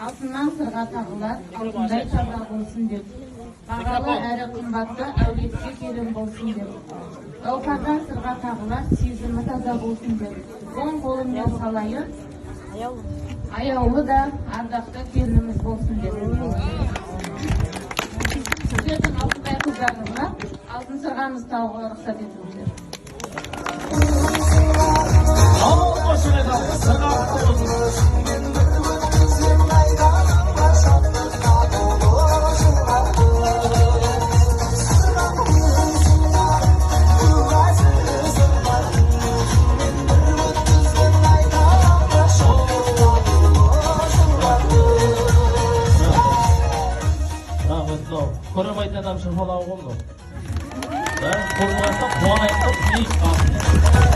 Алтыннан сырға тағылар, алтындай таза болсын деп. Бағалы әрі қымбатты әулетке келін болсын деп. Гауһардан сырға тағылар, сезімі таза болсын деп. Оң қолыммен салайын, аяулы да ардақты келініміз болсын деп. Сіздердің алтындай қыздарыңызға алтын сырғамызды тағуға рұқсат етіңіздер. Ал, қошемет ал, сырға құтты болсын. Рахмет, мынау көре алмайтын адам шырфалауы ғой мынау. Да, көріп алса қуанайық та.